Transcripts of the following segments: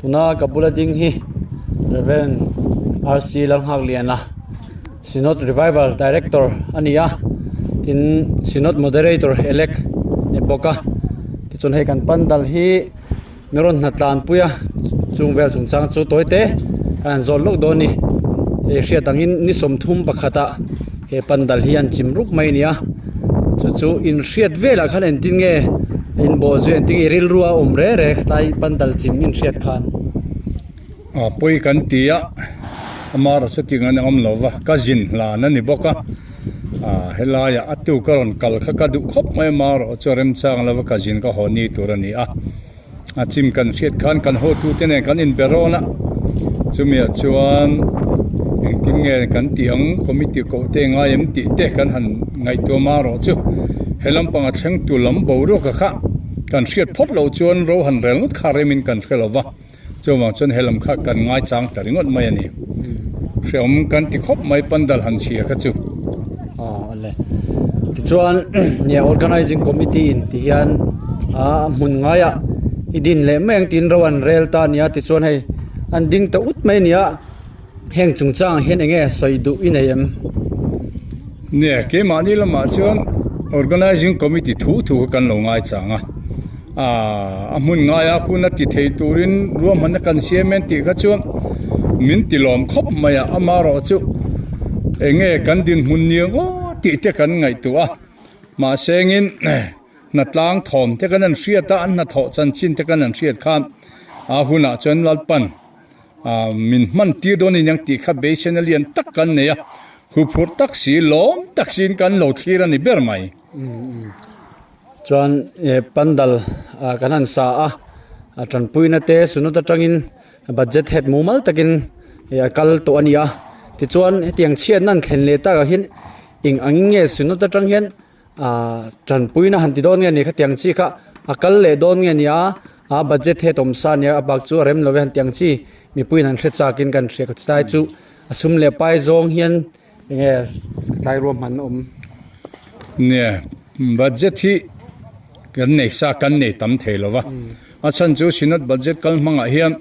Tuna ka bula ding hi Reverend RC Lalnghakliana Synod Revival Director a ni a, tin Synod Moderator elect ni bawk a. Tichuan hei kan pandal hi Mi rawn hna tlanpui a chung vel chungchang chu tawi te a han zawt lawk dawn a ni hei hriat angin ni 30 pakhatah he pandal hi an chim rup mai a ni a chu chu inhriat velah khan engtin nge inbawh zui engtin nge rilru a awm reng reng khatlai pandal chim inhriat khan. A pawi kan ti a amaherawh chu tiang an awm lo va ka zin hlan a ni bawk a ah helaiah a tu ka rawn kal kha ka duh khawp mai amaherawh chu remchang lova ka zin ka haw ni tur a ni a a chim kan hriat khan kan hotu te nen kan inbe rawn a chumi ah chuan engtin nge kan tih ang committee koh te ngai em tih te kan han ngaihtuah amaherawh chu he lampang a thleng tu lam boruak a kha kan hriat phawt loh chuan ro han rel ngawt kha remin kan hre lo va. Chuvang chuan he lam kha kan ngaichang ta ringawt mai a ni. Hrehawm kan ti khawp mai pandal han chhia kha chu. Aw ale. Tichuan nia organizing committee in ti hian a hmun ngaiah i din leh mai ang tiin ro an rel ta a nia tichuan hei an ding ta ut mai a nia. Heng chungchangah hian eng nge sawi duh i nei em? Nia, keimahni lamah chuan Organising Committee thu thu kha kan lo ngaichang a, a hmun ngaia hun a ti thei turin ruahmanna kan siam em tih kha chuan min ti lawm khawp mai a, amaherawh chu eng nge kan dinhmun ni ang aw tih te kan ngaihtuah a, mahse engin hnatlang thawm te kan han hriat a, an hnathawh chanchin te kan han hriat khan a hunah chuan Lalpan. Aaa min hman tir dawn a ni ang tih kha beiseina lian tak kan nei a, huphurh tak si, lawm tak siin kan lo thlir a ni ber mai. Chuan pandal kan han sa a, a tanpuina te sunut atangin budget head mumal takin a kal tawh a ni a, tichuan hetiang chhiatna an thlen leh takah hian eng angin nge sunut atang hian Aaa tanpuina han ti dawn nge ni khatiang chi kha a kal leh dawn nge nia a budget he tawm sa nia a bak chu a rem lo ve han tiang chi mipuiin an hre chak in kan hria ka chutlai chu a sum leh pai zawng hian enge tlai ruahman a awm. Nia budget hi kan nei sa kan nei tam thei lo va a chhan chu synod budget kal hmangah hian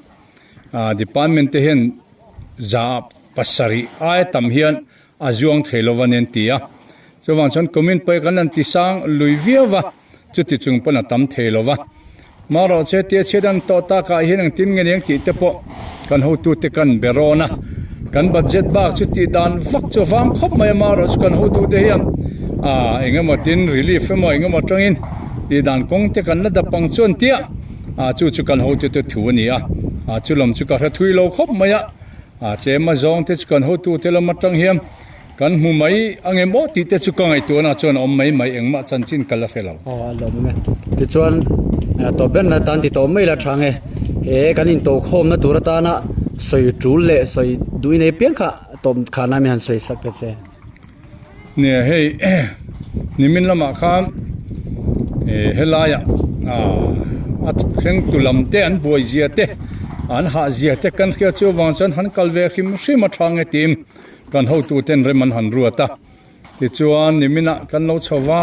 aaa department te hian za pasarih aia tam hian A zuang thei lo a nen ti a. Chuvang chuan kumin pawh kan han ti sang lui viau va, chuti chung pawn a tam thei lo va. Marawh che tia chhiat an tawh takah hian engtin nge niang tih te pawh kan hotute kan be rawn a. Kan budget bak chu tih dan vak chu a vang khawp mai a, marawh chu kan hotute hian ah eng emaw tin relief emaw eng emaw atangin tih dan kawng te kan la dap ang chuan tia ah chu chu kan hotute thu a ni a. Ah chu lam chu ka hre thui lo khawp mai a. A tlem a zawng te chu kan hotu te lam atang hian kan hmu mai ang em aw tih te chu ka ngaihtuahna chuan a awm mai mai engmah chanchin ka la hre lo. Aw a lawm awm e. Tichuan tawp ber na tan ti tawh mai la tha nge he kan intawhkhawmna tur atana sawi tul leh sawi duh i nei piang kha tawp khana mi han sawi sak ta che. Nia hei nimin lamah khan eh helaiah ah a thleng tu lam te an buai zia te an hah zia te kan hria chu avang chuan han kal ve hrim hrim a tha nge tiin kan hotu ten rem an han ruat a tichuan niminah kan lo chho va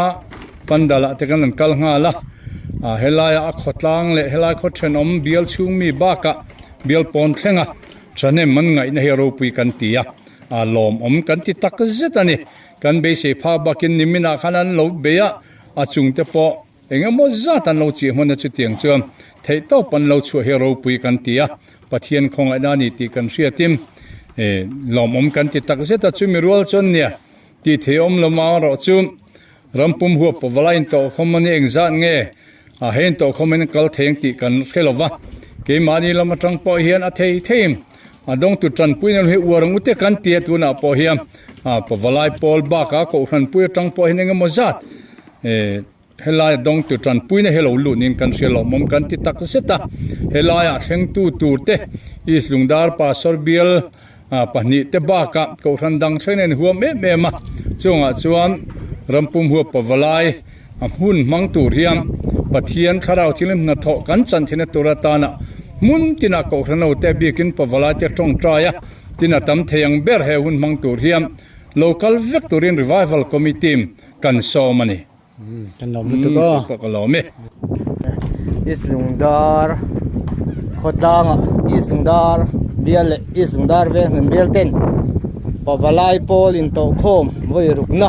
pandal ah te kan han kal nghal a ah helaiah a khawtlang leh helai khaw thenawm bial chhung mi bakah bial pawn thlenga thahnem an ngaihna hi a ropui kan ti a. A lawmawm kan ti tak zet a ni. Kan beisei phak bakin niminah khan an lo bei a, a chungte pawh eng emaw zat an lo chih hman a chutiang chuan theihtawp an lo chhuah hi ropui kan ti a, Pathian khawngaihna a ni tih kan hriatin lawmawm kan ti tak zet a, chumi rual chuan nia tih theiawm lo mang erawh chu rampum huap pawh va intawhkhawm a ni engzat nge a he intawhkhawm in kal thei ang tih kan hre lo va, keimahni lam atang pawh hian a thei thei. A dawngtu tanpui na hi uar ang ute kan ti a tunah pawh hian ah pavalai pawl bakah kohhran pui atang pawh hian engemaw zat eh helai a dawngtu tanpui na hi lo lut niin kan hria lawmawm kan ti tak zet a helaiah thlengtu tur te East Lungdar Pastor bial ah pahnih te bakah kohhran dang thleng nen huam em em a chungah chuan rampum huap pavalai A hmun hmang tur hian Pathian thlarau thilhlim hnathawh kan chan theihna tur atana hmun tinah Kohhran ho te biakin pavalai te tawngtai a, tin a tam thei ang ber he hun hmang tur hian lo kal vek turin Revival Committee kan sawm a ni. Kan lawm lutuk aw. Ka lawm e. East Lungdar. Khawtlangah East Lungdar bial leh East Lungdar veng hmun bial ten Pavalai pawl intawhkhawm vawi rukna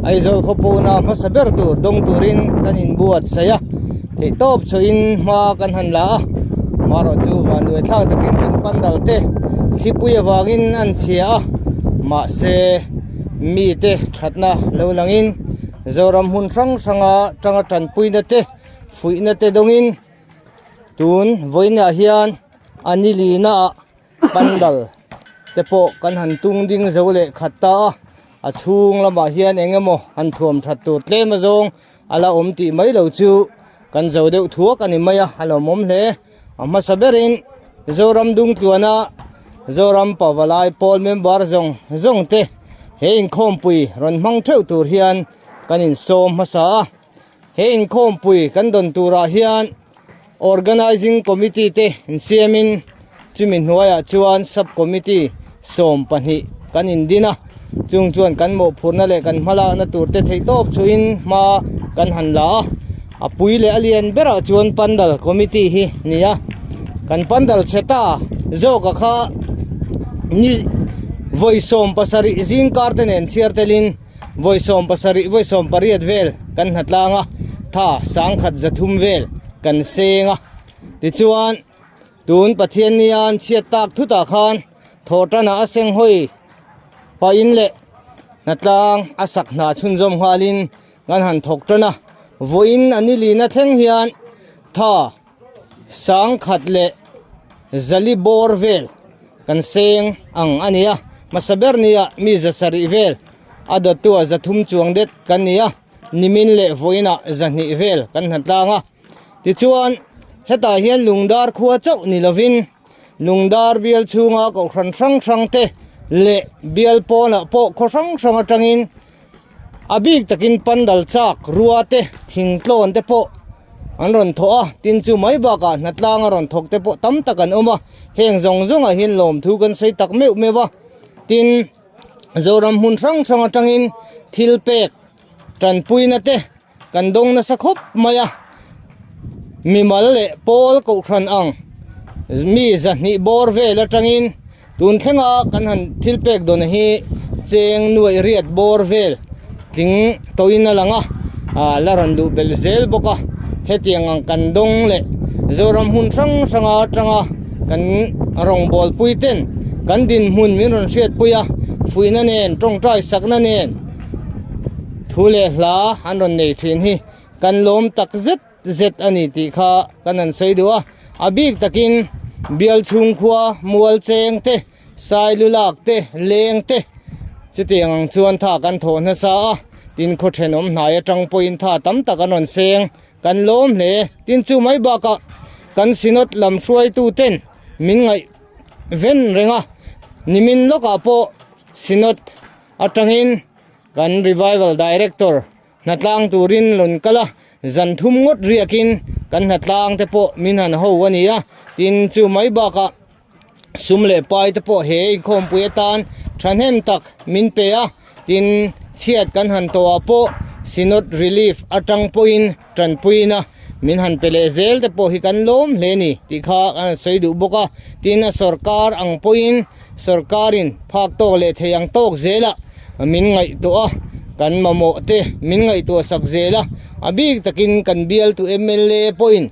Aizawl khawpawna hmasa ber tur dawng turin kan inbuatsaih a, theihtawp chhuahin hma kan han la a, marawh chu vanduai thlak takin kan pandal te thlipui avangin an chhia a, mahse mite thatna lo langin Zoram hmun hrang hranga tanga tanpuina te fuihna te dawngin Tun vawiinah hian a ni lina ah pandal te pawh kan han tung ding zo leh khat ta a a chhung lamah hian eng emaw han thuam that tur tlem azawng a la awm tih mai lo chu kan zo deuh thuak a ni mai a a lawmawm hle a hmasa berin Zoram Dungtluana Zoram Pavalai pawl member zawng zawng te he inkhawmpui rawn hmang theuh tur hian kan insawm hmasa a. He inkhawmpui kan dawn turah hian Organising Committee te insiamin chumi hnuaiah chuan Sub Committee 12 kan indin a, chung chuan kan mawhphurhna leh kan hmalakna tur te theihtawp chuhin hma kan han la a, a pui leh a lian berah chuan Pandal Committee hi ni a, kan Pandal chhe ta zawka kha ni vawi 17 zingkar te nen chhiar telin. Vawi 70, vawi 18 vel kan hna tlang a, tha sangkhat zathum vel kan seng a. Tichuan, tun Pathiannia an chhiat tak thutah khan thawhtanah a seng hawi pahin leh hnatlang a sak hna chhunzawm nghalin kan han thawk tan a. Vawiin a nilina thleng hian tha sangkhat leh zali bawr vel kan seng ang a ni a, hmasa ber nia mi 700 vel a dawttu ah 300 chuang det kan ni a, nimin leh vawiinah 200 vel kan hna tlang a. Tichuan, hetah hian Lungdar khua chauh ni lovin Lungdar bial chhunga kohhran hrang hrang te leh bial pawnah pawh khaw hrang hrang atangin A bik takin pandal chak rua te thingtlawn te pawh an rawn thawh a, tin chu mai bakah hnatlang a rawn thawk te pawh tam tak an awm a, heng zawng zawngah hian lawmthu kan sawi tak meuh meuh a, tin Zoram hmun hrang hrang atangin thil pek tanpuina te kan dawng nasa khawp mai a, mimal leh pawl kohhran ang mi 200 bawr vel atangin Tun thlenga kan han thil pek dawn hi cheng nuaih riat bawr vel tling tawhin a lang a, ah la rawn duh belh zel bawk a, hetiang ang kan dawng leh Zoram hmun hrang hranga atanga kan rawngbawlpui ten kan dinhmun min rawn hriatpui a, fuihna nen tawngtai sakna nen thu leh hla an rawn nei thin hi kan lawm tak zet. zet a ni tih kha kan han sawi duh a, a bik takin bial chhungkhua mual cheng te, sailu lak te, leng te chutiang ang chuan tha kan thawh nasa a, tin khaw thenawm hnai atang pawhin tha tam tak an rawn seng kan lawm hle. Tin chu mai bakah kan Synod lam hruaitu ten min ngaih ven reng a, nimin lawkah pawh Synod atangin kan Revival Director Hnatlang turin rawn kal a, zan thum ngawt riakin kan hnatlang te pawh min han ho a ni a, tin chu mai bakah sum leh pai te pawh he inkhawmpui atan thahnem tak min pe a, tin chhiat kan han tawh ah pawh Synod Relief atang pawhin tanpuina min han pe leh zel te pawh hi kan lawm hle ni tih kha kan han sawi duh bawk a, tin a sorkar ang pawhin sorkarin phak tawk leh thei ang tawk zelah min ngaihtuah a, kan mamawh te min ngaihtuah sak zel a, a bik takin kan bialtu mla pawhin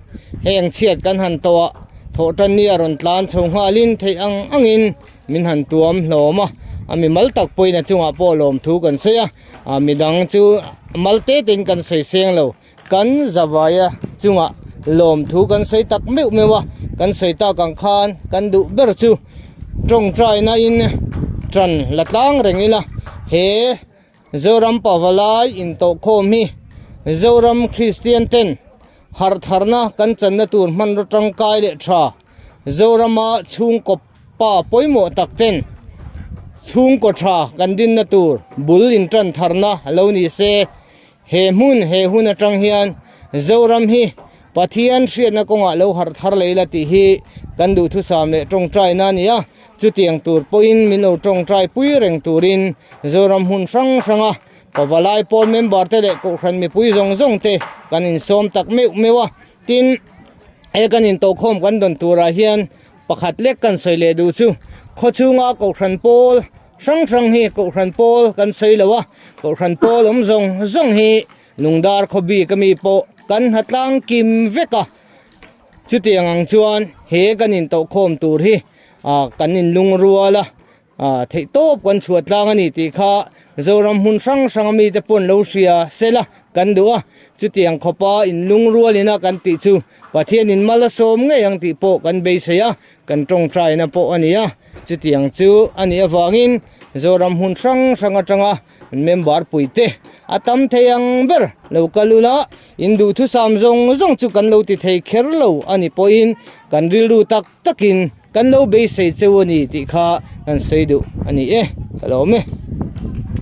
heng chhiat kan han tawh a, thawhtan ni a rawn tlan chho nghalin theih ang angin min han tuam hlawm a, a mimal tak pawhin a chungah pawh lawmthu kan sawi a, a midang chu mal te tein kan sawi seng lo. Kan zavaia chungah lawmthu kan sawi tak meuh meuh a, kan sawi tak ang khan kan duh ber chu tawngtaina in tan la tlang reng ila, he Zoram Pavalai intawhkhawm hi Zoram Kristian ten harhtharna kan channa tur hmanraw tangkai leh tha Zorama chhungkaw pa pawimawh tak ten chhungkaw tha kan dinna tur bul intan tharna lo ni se. He hmun, he hun atang hian Zoram hi Pathian hriatna kawngah lo harh thar leh ila tih hi kan duhthusam leh tawngtaina a ni a. Chutiang tur pawhin min lo tawngtai pui reng turin Zoram hmun hrang hranga Pavalai pawl member te leh Kohhran mipui zawng zawng te kan insawm tak meuh meuh a. Tin, He kan intawhkhawm kan dawn turah hian pakhat lek kan sawi leh duh chu khawchhunga kohhran pawl hrang hrang hi kohhran pawl kan sawi lo a, kohhran pawl awm zawng zawng hi Lungdar khaw bik ami pawh kan hna tlang kim vek a, chutiang ang chuan he kan intawhkhawm tur hi ah kan inlungrual a. Ah, theih tawp kan chhuah tlang a ni tih kha Zoram hmun hrang hrang ami te pawn lo hria sela kan duh a, chutiang khawpa inlungrual ina kan tih chu Pathianin mal a sawm ngei ang tih pawh kan beisei a, kan tawngtaina pawh a ni a, chutiang chu a nih avangin Zoram hmun hrang hrang atanga member puite a tam thei ang ber lo kal ula, in duhthusam zawng zawng chu kan lo ti thei kher lo a ni pawhin kan rilru tak takin Kan lo beisei cheu a ni tih kha kan sawi duh a ni e, ka lawm e.